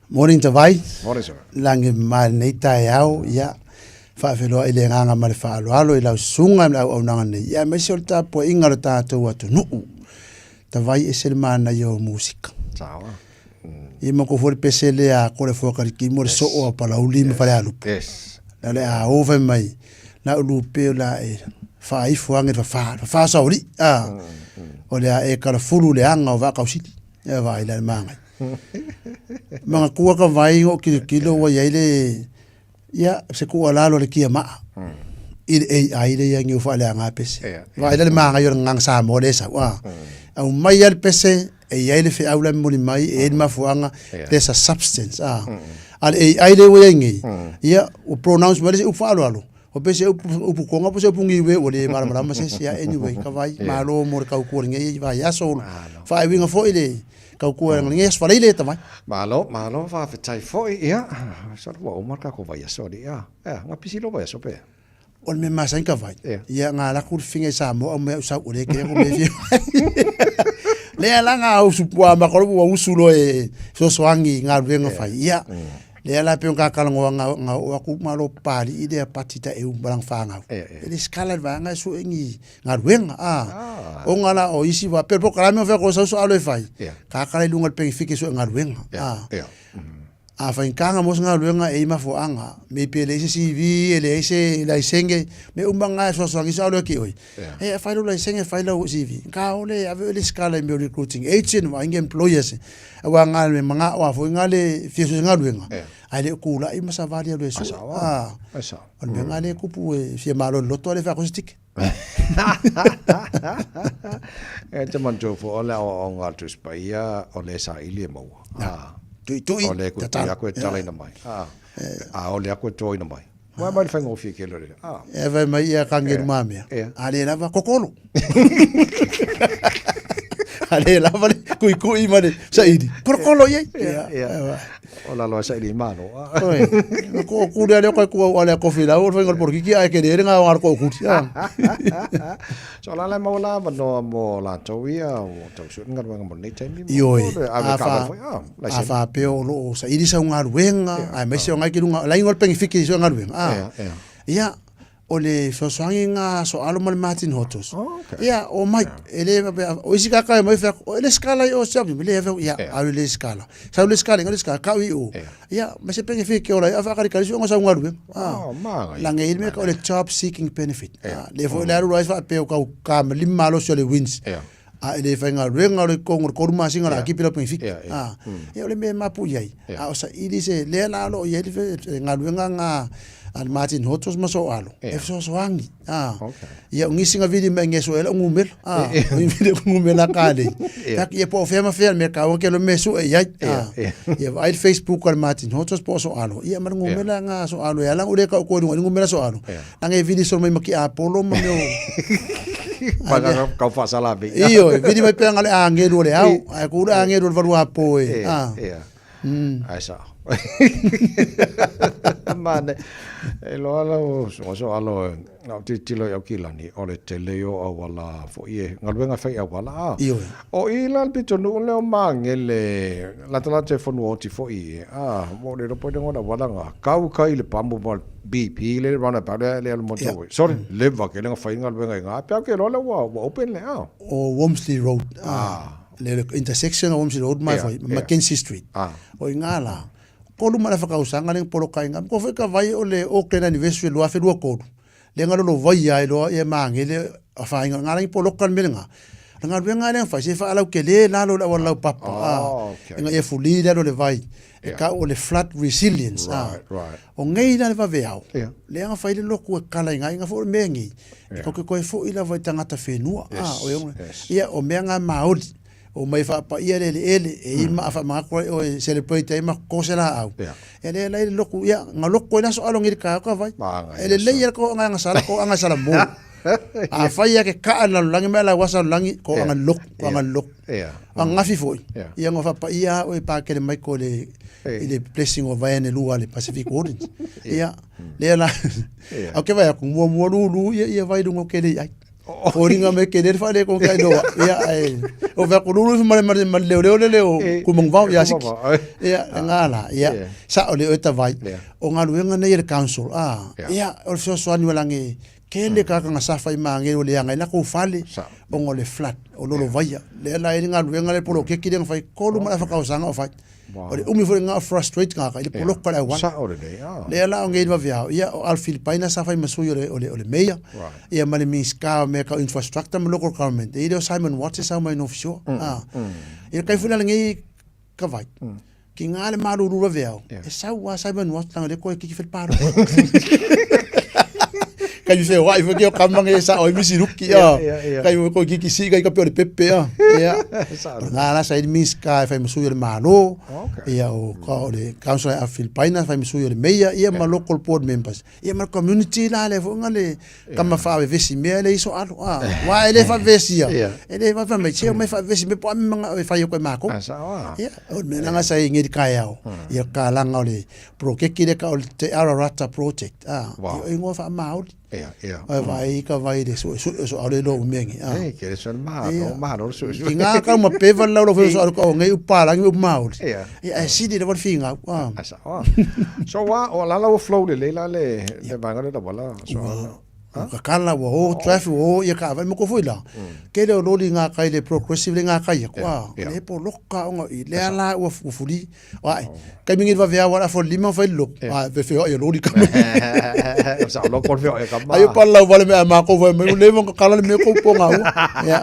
Morning Tavai. Morning sir. Lagi ma lenei taeao, ia, faafeiloai i le agaga ma le faaaloalo i lau susuga ma le auaunaga nei, ia aemaise o le tapuaiga a lo tatou atunuu. Tavai ese le manaia o musika. Sawa. Ia ma ko foi le pese lea a kore fua karikimo le soo a Palauli ma Falealupo. Yes. Na le a o fai mai, na ulu pe o la e faaifo ange le fafa, fafa saoli. Ah. O le a e kalafulu le anga o vaakausili. E vaai la le magai. Manatua ka vai o kilokilo ua i ai le ia se tuualalo a le Kiamaa i le AI lea ia niu faaleaga pese. Vaai la le magai o le gagana Samoa lea e sau a. Aumai lava le pese e i ai le feau la e momoli mai, e i ai le mafuaaga, there's a substance a. A le AI lea ua i ai nei, ia ua pronounce mai le isi upu faaaloalo, O pe se upu, upu Tonga po se upu Niue ua le malamalama se isi. Anyway, ka vai, malo mo le tautua i lenei vaiaso. Faaiuina foi le tautua i lenei aso Faraile e Tavai. Malo, malo, faafetai foi. Ia, masalo ua uma le tatou vaiaso alii, a. Ea, na pisi lou vaiaso pe? O le mea masani ka vai, ia na alu atu le fafine i Samoa aumai au sau ua le kea ko mea e fia fai. Lea la na usu pua ma ko ua usu loa e fesoasoani i galuega fai. Ia, Lea la pei ona ta talanoa na, na oo atu malo Papalii lea pati taeu ma lana fanau. E le sikala i le vaega e sue ni galuega. Ah. Ona la o isi wa, pei o le polokalame o fai atu o sau soalo e fai, ka kala i luga o le penefiti e sue galuega. Ah. A faigata na maua se galuega e i ai mafuaaga, maybe e leai se CV, e leai se laisene, mea uma na e fesoasoani soalo ia te oe. E fai lou laisene, fai lau CV, ka ole e ave oe i le sikala i mea o recruiting agent, vaai ni employers. Aua na le manao lava foi na le fia sue se galuega, ae le o tulai ma savali alu e sue. O le mea na lea e tupu e fia malo i le loto ae le fai atu se ticket. E te manatua foi o le aoaoga a le Tusi Paia o le saili e maua. Tuitui, O le tuitui aku e tatalaina mai. A o le aku e toina mai. Ua mai le faigofie tele o le. E fai mai ia kange lumamea. A le lava kokolo. A le lava le kuikui ma le saili. Kolokolo i ai. Ia. O lalo ai saili i malo. Oi. Ko ku le le ko ku au ale kofi lau o le faiga o le polokiki ae kele le ngā o ko ku. So la la mau la wanoa mo latou ia o tau sue galuega mo lenei taimi. Ioe. A fa a faapea o lo o saili sau galuega aemaise o ngai ki luga laina o le penefiti i sue galuega. Ia o le fesoasoani nga soalo ma le Martin Hotos. Oh, okay. Ia, o mai, e le, o isi kaka e mai whea, o le skala i o siapi, le hewheu, ia, au le skala. Sau le skala, le skala, kau i o. Ia, me se penge whike ola, ia whakari kari suonga sau ngaru. Oh, maga. Lange i me ka o le job seeking benefit. Le fo le aru rais wha peo kau ka ma lima alo sio le wins. A e le whai ngaruenga o le kongo le koru masinga la kipi lau penge whike. Ia o le me mapu iai. A o sa ili se lea la alo i ai le galuega nga a le Martin Hotos ma so alo. E fesoasoani. Ia o nisi nga vili mai ngeso ela ngumela. O i vili ngumela ka le. Tak ia po fea ma fea me ka o ke lo me su e iai. Ia vai le Facebook al Martin Hotos po so alo. Ia ma ngumela nga so alo e ala ule ka ko lunga ngumela so alo. Nanga e vili so mai maki Apollo ma meo. Panga kau whaasalavi. Io, vili mai pea ngale angelu o le au. Ai ku le angelu o le valua po e. Ia. Ai sao. Mane, e loa lau so alo e, na o tilotilo i Aukilani, o le tele o auala foi e, galuega e fai auala a. Ioe. O i la le pitonuu lea o Magele, latalata e Fonuaoti foi e, a, ua ou le iloa po o ai le igoa o le auala na, kau kai i le pamu ma le BP le roundabout lea le alu motorway. Sorry, leva tele na fai galuega i ina, ae pe au ke iloa lea ua open lea a. O Walmsley Road, a. Le intersection o Walmsley Road mai foi, Mackenzie Street. O i ngā la, tolu ma le whakausaga le poloka i ngā. Ko whai ka vai o le Auckland Anniversary 2023. Le ngā lolo vai ai loa ia māngele a whainga. Ngā rangi poloka le mele ngā. Le ngā ruenga le whai, se whaalau ke le lalo le awala lau papa. Oh, okay. Inga ia fuli lalo le vai. E ka o le flood resilience. Right, right. O ngei la le vaveao. Le anga whai le loku e kala i ngā inga fo o le mea ngei. E koke koe foʻi lava i tagata whenua. Yes, o e yes. Ia, o mea ngā Māori, o mai whaapaia le eleele, e i maa whaamangako ai oe celebrate ai ma kose la au. Ia le lai le loku, ia, nga loku ai laso alo ngiri ka ka vai. E le lei ko anga anga sala, ko anga sala mo. A whai ia ke kaa na langi mai la wasa langi, ko anga loku, ko anga loku. A ngafi foi. Ia nga whaapaia oe pākele mai ko le, i le blessing o Vaiane Lua le Pacific Wardens. Ia, lea la, au ke vai aku, muamua lulu, ia, ia vai lunga o ke lei ai. Foliga mai ke le faaletonu kai loa. Ia ae o fai atu lulu ifo ma le leoleo lele o Kumangvao ia Siki. Ia e ngā la. Ia sao le oe tavai. O galuega nei a le council a. Ia o le fesoasoani o lage tele tagata na safa i Magele ua leaga ai latou fale ona o le flood o lolovaia. Lea la e i ai le galuega lea le poloketi lea na fai 3 ma le afa tausaga o fai. O le umi foi lena o frustrate tagata i le poloka o le auala. Sao lelei, ah. Lea la o nei vaveao, ia o Alf Filipaina sa fai ma sui o le, o le, o le mayor, ia ma le Minista o mea tau infrastructure ma local government. E i lea o Simon Watts e sau mai North Shore. Ah. Ia kai foi la lenei kawai. Ki ngā le malulu vaveao, e sau a Simon Watts tanga le koe kiki fai le palo. Kai fe wai foi ke o kama nge sa oi misi ruki a. Kai mo ko kiki si kai ka pe o le pepe a. Ia. Nga la sa i Minista e fai ma sui o le Malo. Ia o ka o le Council a Filipaina fai ma sui o le Mayor ia ma local board members. Ia ma le community la le foi nga le kama faavevesi mea le iso alo a. Wa e le faavevesi ia. E le fa mai che mai faavevesi me po ame manga e fai o koe mākou. Ia o le mea nga sa i ngeri kaeao. Ia ka langa o le Prokeki le ka o te Ararata Project. Ah, Wow. i ingoa wha-Māori. Ia, ia. Ai vai ka vai le sue sue so aure lo umengi. Ah. Ei, ke le sue ma, Ia. no ma no sue sue. I ngā kau ma pewa lau lau so aru ka o ngei upalangi u Māori. Ia. Ia, e sili le wale whingau. Ah. Asa, ah. So wa, o la la o flow le le la le, le vanga le la wala. So, Ua kakala, ua o traffic, ua o ia ka awai moko foi la. Kele o loli ngā kai le progressive le ngā kai aku. Ah, le po loka onga i lea la ua fuli. Ai, kai mingi va vea wala fo lima fai lo. Ai, ve fe o loli ka. Sa lo ko fe o ka ma. Ai pa la wale me ma ko vai me le mo kala le me ko po ngā ua. Ia.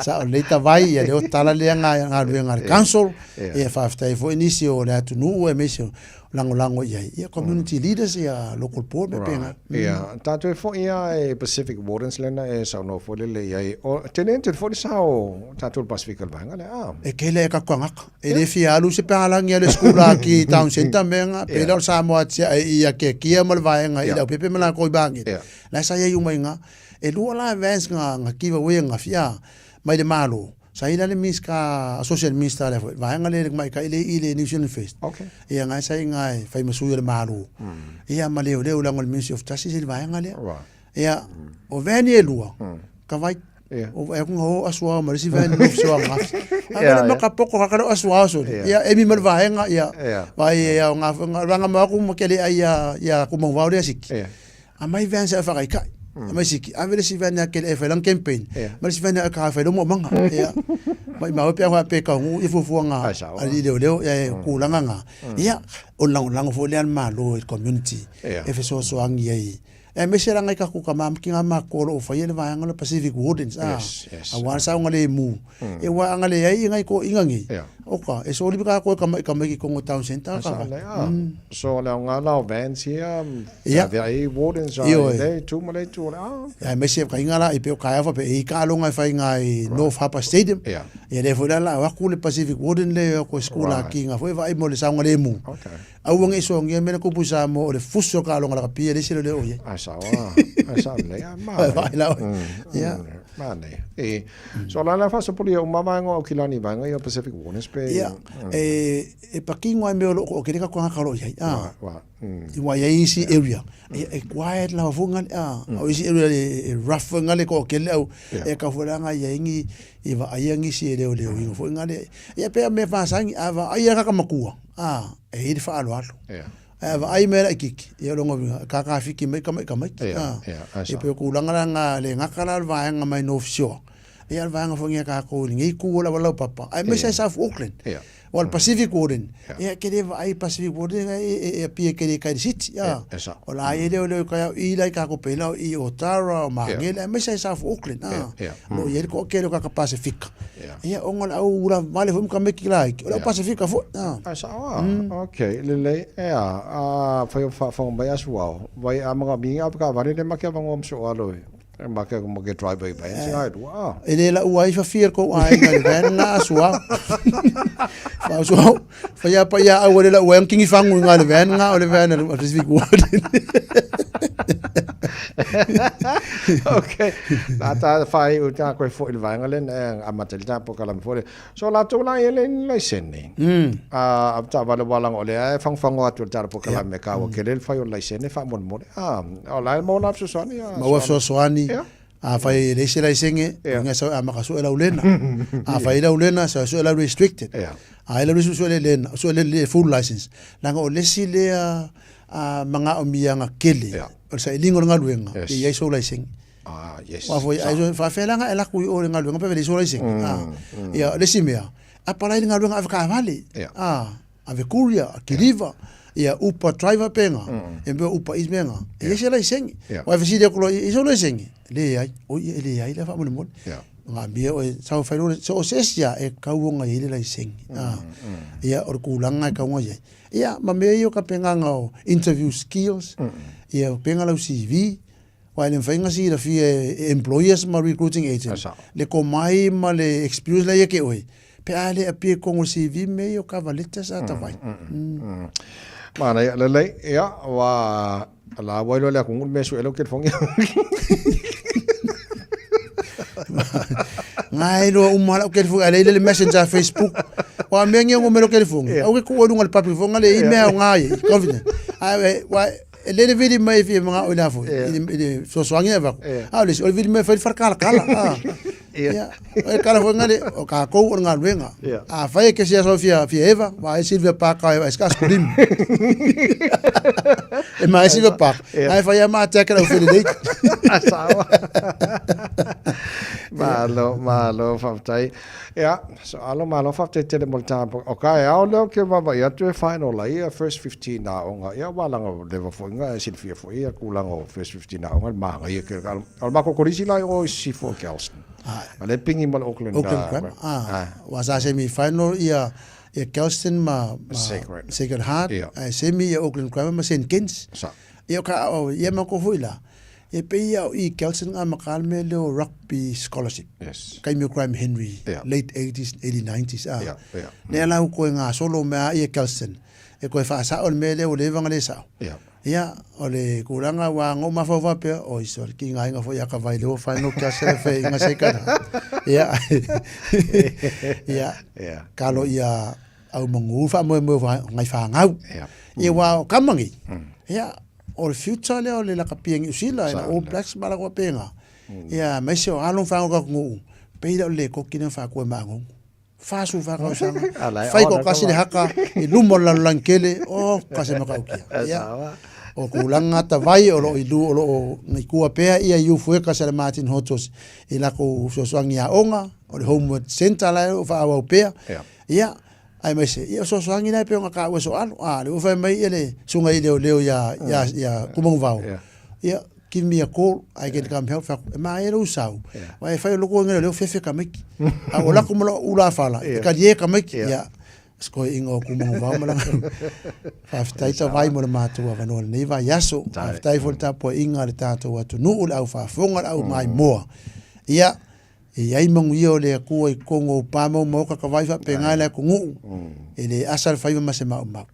Sa o le tawai ia le o tala le ngā ngā le ngā council. Ia whawhitai fo inisi o le atunuu e meisi o lagolago i ai ia community leaders ia local board me pena. Ia, tātou e foi ia e Pacific Wardens lena e saunoa foi lele i ai. O, tele tele foi le sao tātou le Pacific o le vaega lea. Ah. E kele e kakuangaka. E le fia alu se pealangi a le skula ki town center me nga pe la o Samoa tia e ia ke kia ma le vaega i lau pepe ma la koi bangi. La sa ia uma inga. E lua la advance nga nga kiva we nga fia mai le malo. Sa i la le Minista, Associate Minister lea foi, vaega lea le tamaitai lea i le New Zealand First. Okay. Ia ngai sa i ngai fai ma sui o le Malo. Ia ma leoleo lango le Ministry of Justice i le vaega lea. Right. Ia, o vani e lua, ka vai, Ia. o e kunga o asuao ma le isi vani no fisoa ngafi. A Ia, vele ma ia. ka poko ka kare o asuao sole. Ia. Ia, emi ma le vaega, ia, Ia. vai ia o ngā whenga, ranga ma aku ma kele ai ia, ia kumau wao lea siki. Ia. A mai vani sa whakaikai. A mai siki, ave le si vani a kele e whai lang campaign. Yeah. Ma le si vani a ka whai lomo manga. Ia. Mai mau pe a pe ka ngu i fuafua ngā. Ai, sao. A li leo leo, ia e kūlanga ngā. Ia, o lango lango fo lea malo i community. Yeah. E fesoasoangi ai. E mese ranga i ka kuka maa ki ngā mākua o lo o whai e le vaega o le Pacific Wardens. Ah, Yes, yes. A wā sa o ngā le mū. E wā anga le ai ngai ko ingangi. Yeah. Oka, e soli ka koe ka mai ka mai ki Kongo Town Center ka. Sa le, ah. So le ngā lao vans here, Ia. Ia ai wardens ai Ioe. le tu ma le tu le ah. Ia mese ka inga la i pe o ka fa pe i ka longa whai ngā i North Harbour Stadium. Ia. Ia le foi la la aku le Pacific Warden le ko skula Right. ki ngā foi vai mo le saunga le mu. Okay. Aua ngi so ngi me le kupu sa mo o le fuso ka longa la ka pia le selo le o ye. Ai sa wa. Ai sa le ah ma. Vai la o. Ia. Ma ne. E so la la fa so poli o mama ngo o kilani ba ngo Pacific Warners pe. Ia. E e pakingo ai me o lo o ke ka ko ka lo ia. Ah. Wa. I wa ia isi area. E e quiet la fu ngal ah. O isi area e rough ngal ko ke le au. E ka fu la nga ia ingi i va ai ngi si le o le o fu ngal. Ia pe me fa sangi a va ai ka makua. Ah, e i fa alo alo. Ia. E va ai me la kiki. Ia longo vinga ka ka fiki mai ka mai ka mai. Ia, Ah. ia, ai E sa. pe ku langa la nga le ngaka la va nga mai no ofisio. Ia va nga fo ngia ka ko ngi ku la la papa. Ai me sa South Auckland. Ia. O le Pacific Warden. Ia. Ia ke le va ai Pacific Warden e e e pie ke le kai city. Ia, Ah. e sa. O la e le o le ka i la ka ko pela i Otara o Mangele me sa South Auckland. Ah. Ia, ia. Lo ia ko ke le ka ka Pacific. Ia. Ia o ngola au ura vale fo ka me ki la. O la Ia. Pacific fo. Ah. Ai sa wa. Okay, le le e a a fa fa fa mai asu wa. Vai a mga mi a ka vare le make va ngom so alo. E make ko make driver vai se ai wa. E le la ua i whawhia ko ai ngā le vana ngā asua. Fa asua, fa ia pa ia au le la ua ang kingi whangu ngā le vana ngā o le vana le Pacific Warden. Okay. La ta fai u ta koe fo il vaenga le a mateli ta po kala fo le. So la to la ele ni la sene. A ta vale wala ngo le e fang fango atu ta po kala me ka o ke le fai o la sene fa mon mon. Ah, o la mo la so sani. Ma ua fesoasoani. Ia. Afai e leai se laisene, uiga e sau e amata sue lau lena. Afai e lau lena, sau e sue lau restricted. A e lau restricted sue le lena, sue le full license. Leaga o le isi lea manaomiaga tele o le sailiga o le galuega, ia i ai sou laisene. Aua foi ai faafefea la ona e alu atu i o i le galuega pe a leai sou laisene. Ia o le isi mea, apalai le galuega avetaavale. Ave courier, kiliva, ia Uber driver pe na, e mea Uber Eats mea na, e i ai se laisene. Aua e fesili atu loa, e i ai sou laisene? Leai. Oi e leai la faamolemole. Manaomia oe sau e fai lou, so o se isi lava e tatau ona i ai le laisene. Ia o le tulaga e tatau ona i ai. Ia ma mea ia o tapenaga o interview skills, ia pega lau CV, Aua e le mafai ona silafia e employers ma recruiting agent le komai ma le experience la ia te oe pe a le appear i totonu o le CV mea ia o cover letters a tawai. Manaia lelei, ia, ua la ua iloa le atunuu le mea e sue ai lau telefoni. Nga e loa uma lau telefoni, a leile le messenger Facebook. Wa mea ngia ngo me lo telefoni. Au ke ku lunga le public phone ngale i mea o ngai, confident. A wa E le le vili mai fia mga o ila foi i le fesoasoani e avatu. A o le isi, o le vili mai e fai le falekalakala. Ia, o le kala foi ngale, o kākou o le galuega. Afai e kesi aso fia fia eva, wa e Sylvia Park e e ska skulim. E mai Sylvia Park. Ai fai ama attack lau fele lei. Sawa. Malo, malo, faafetai. Ia, so alo malo faafetai tele mo le tapu. O ka e ao lea o ke vaavaai atu e final ai ia first 15 aoga. Ia ua laga leva foi nga e silafia foi ia tulaga o first 15 aoga le manaia ke o le matou kolisi la i o i Sisifo o Kelston. A le pingi ma le Auckland. Auckland Grammar. Ah, ua sa semi final ia ia Kelston ma, ma Sacred. Sacred Heart, Ia. ae semi ia Auckland Grammar ma St Kens. Sa. Ia o ka o ia matou foi la. E pei ia o i Kelson nga maka le mea lea o rugby scholarship. Yes. Kaimi o Graham Henry, Yeah. late 80s, early 90s. Ah. Yeah, yeah. Lea la ua koe gasolo mea a ia Kelson. E koe faasao le mea lea ua leva ona le sao. Yeah. Ia, o le tulaga ua aga ou mafaufau faapea, oi sorry, ki ngā inga foi a ka vai leo whai no kia sere whai inga se kana. Ia, ia, Yeah. kalo ia au mangu wha moe moe wha ngai whangau. Yeah. Ia wā o kamangi. Ia, o le future lea o le lakapi e Niu Sila, ina All Blacks ma lako faapena. Ia, aemaise o alo ma fanau ka atunuu, pei lea o le lēkoki lea na faatua e Magogo. 44 tausaga, fai toatasi le haka i luma o le lalolagi tele, oh, ka se matautia. Ia, o tulaga tavai o lo o i lu, o lo o i tua pea ia youth workers a le Martin Hotos i latou fesoasoani aoga, o le homework centre la e o faaauau pea. Ia, Aemaise, ia o fesoasoani la e pei ona taua e Soalo. A, lea ua fai mai ia le susuga i leoleo ia, ia, ia Kumanuvao. Ia, give me a call, I can come help. Fai atu, e manaia lou sau. Aua e fai o loko e leoleo fefe tamaiti. A ua lako ma lou ulafala, e talie tamaiti. Ia, sikoiina o Kumanuvao ma lana. Faafetai tavai mo le matou avanoa i lenei vaiaso. Faafetai foi i le tapuaiga a le tatou atunuu, le au faafofoga, le au maimoa. Ia, E i ai manuia o le Atua i totonu o pa mau maoka ka vai faapena le atunuu, e le asa le faiva ma se maumau.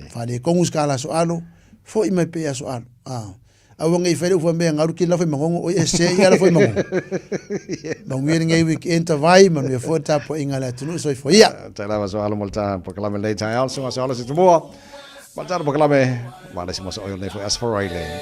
Faaletonu se tala aso alo, foi mai pea aso alo. Aua nei fai le ufa mea galu kila lafo i Manono, oi e se ia lafo i Manono. Manuia lenei weekend tavai, manuia foi le tapuaiga a le atunuu, soifua ia. Tai lava so alo mo le taha polokalame lenei taeao, susuga se alo se tumua. Ma le taha polokalame, ma le isi mo sa oi o lenei foi Aso Faraile.